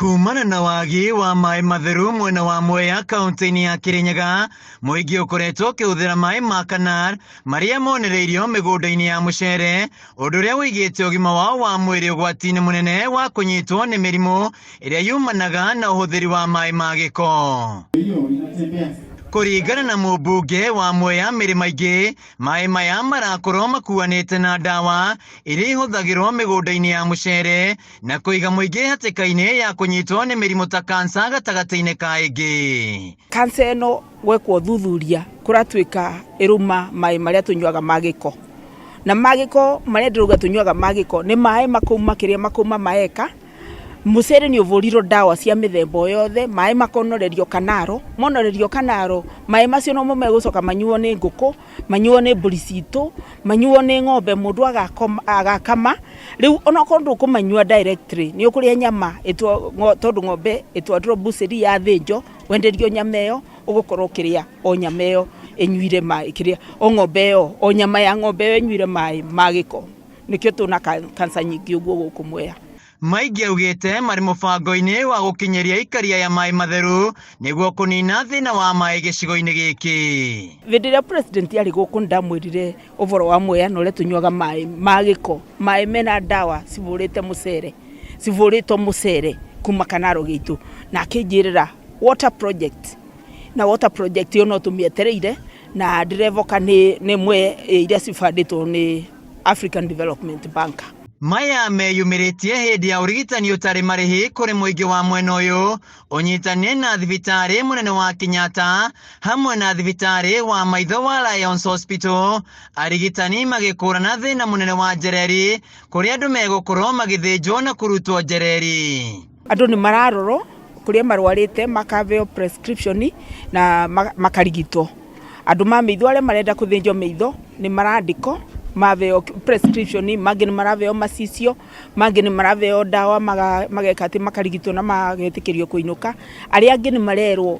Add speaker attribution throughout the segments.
Speaker 1: Kumana na wagi wa maĩ matheru mwena wa Mwea kaunti-inĩ ya Kirinyaga, mũingĩ ũkoretwo ũkĩhũthĩra maĩ ma canal marĩa monereirio mĩgũnda-inĩ ya mũcere, ũndũ ũrĩa ũigĩte ũgima wao wa mwĩrĩ ũgwati-inĩ mũnene wa kũnyitwo nĩ mĩrimũ ĩrĩa yumanaga na ũhũthĩri wa maĩ ma gĩko. Kũringana na mũmbunge wa Mwea Mĩrĩ Maingĩ, maĩ maya marakorwo makuanĩte na ndawa iria ihũthagĩrwo mĩgũnda-inĩ ya mũcere na kũiga mũingĩ hatĩka-inĩ ya kũnyitwo nĩ mĩrimũ ta kansa gatagatĩ-inĩ ka ĩngĩ.
Speaker 2: Kansa ĩno gwekwo ũthuthuria kũratuĩka ĩrũma maĩ marĩa tũnyuaga ma gĩko. Na ma gĩko marĩa ndĩrauga tũnyuaga ma gĩko nĩ maĩ makauma kĩrĩa makauma maeka. Mũcere nĩ ũbũrirwo ndawa cia mĩthemba o yothe, maĩ makonorerio kanaro, monorerio kanaro, maĩ macio nomo megũcoka manyuo nĩ ngũkũ, manyuo nĩ mbũri citũ, manyuo nĩ ng'ombe mũndũ agakama. Rĩu onokorwo ndũkũmanyua directly, nĩ ũkũrĩa nyama tondũ ng'ombe ĩtwarirwo mbucĩri yathĩnjwo, wenderio nyama ĩyo, ũgũkorwo ũkĩrĩa o nyama ĩyo ĩnyuire maĩ, kĩrĩa o ng'ombe ĩyo, o nyama ya ng'ombe ĩyo ĩnyuire maĩ ma gĩko. Nĩkĩo tũna kansa nyingĩ ũguo gũkũ Mwea.
Speaker 1: Maingĩ augĩte marĩ mũbango-inĩ wa gũkinyĩria aikari aya maĩ matheru nĩguo kũnina thĩna wa maĩ gĩcigo-inĩ gĩkĩ.
Speaker 2: Hĩndĩ ĩrĩa president arĩ gũkũ nĩndamwĩrire ũboro wa Mwea na ũrĩa tũnyuaga maĩ ma gĩko, maĩ mena ndawa cibũrĩte mũcere, cibũrĩtwo mũcere kuma kanaro gitũ, na akĩnjĩrĩra water project, na water project ĩyo no tũmĩetereire na ndĩrevoka nĩ ĩmwe iria cibandĩtwo nĩ African Development Bank.
Speaker 1: Maya meyumĩrĩtie hĩndĩ ya ũrigitani ũtarĩ marĩhi kũrĩ mũingĩ wa mwena ũyũ ũnyitane na thibitarĩ mũnene wa Kenyatta hamwe na thibitarĩ wa maitho wa Lions Hospital, arigitani magĩkũrana thĩna mũnene wa njereri kũrĩa andũ megũkorwo magĩthĩnjwo na kũrutwo njereri.
Speaker 2: Andũ nĩ mararorwo kũrĩa marwarĩte makaheo prescription na makarigitwo. Andũ ma maitho arĩa marenda kũthĩnjwo maitho nĩ marandĩkwo maveo prescription, mangĩ nĩ maraveo macicio, mangĩ nĩ maraveo ndawa mageka atĩ makarigitwo na magetĩkĩrio kũinũka. Arĩa angĩ nĩ marerwo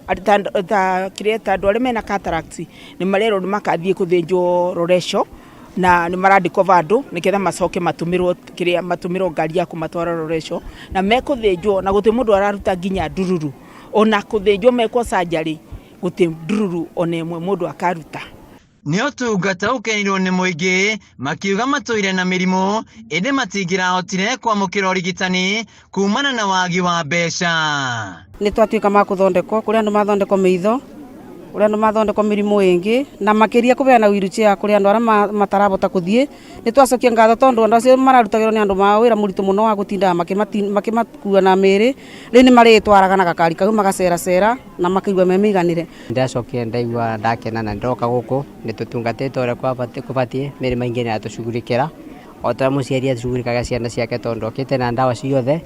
Speaker 2: ta kĩrĩa ta andũ arĩa mena cataracts nĩ marerwo nĩ makathiĩ kũthĩnjwo Loresho na nĩ marandĩkwo vandũ nĩgetha macoke matũmĩrwo kĩrĩa matũmĩrwo ngari ya kũmatwara Loresho na mekũthĩnjwo na gũtirĩ mũndũ araruta nginya ndururu ona kũthĩnjwo mekwo surgery gũtirĩ ndururu ona ĩmwe mũndũ akaruta.
Speaker 1: Nĩ ũtungata ũkenirwo nĩ mũingĩ makiuga matũire na mĩrimũ ĩndĩ matingĩrahotire kwamũkĩra ũrigitani kumana na wagi wa mbeca.
Speaker 3: Nĩ twatuĩka ma kũthondekwo kũrĩ andũ mathondekwo maitho kũrĩ andũ mathondekwo mĩrimũ ĩngĩ na makĩria kũbeana wheelchair kũrĩ andũ arĩa matarabota kũthiĩ. Nĩ twacokia ngatho tondũ andũ acio mararutagĩrwo nĩ andũ mao wĩra mũritũ mũno wa gũtindaga makĩmakua na mĩĩrĩ, rĩu nĩ marĩtwaraga na gakari kau magaceracera na makaigua me mĩiganĩre.
Speaker 4: Ndacokire ndaigua ndakena na ndoka gũkũ nĩ tũtungatĩtwo ũrĩa kũbatiĩ, mĩrĩ maingĩ nĩ yatũcugurĩkĩra o ta mũciari acugurĩkaga ciana ciake tondũ okĩte na ndawa ciothe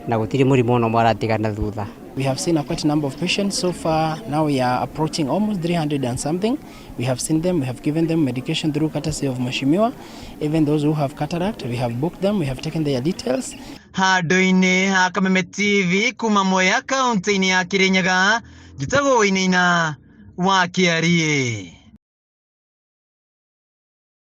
Speaker 4: na gũtirĩ mũrimũ ona ũmwe aratigana na thutha.
Speaker 5: We have seen a quite a number of patients so far. Now we are approaching almost 300 and something. We have seen them, we have given them medication through courtesy of Mheshimiwa. Even those who have cataract, we have booked them, we have taken their details.
Speaker 1: Handũ-inĩ ha Kameme TV kuma Mwea kaunti-inĩ ya Kirinyaga, njĩtagwo Wainaina wa Kĩariĩ.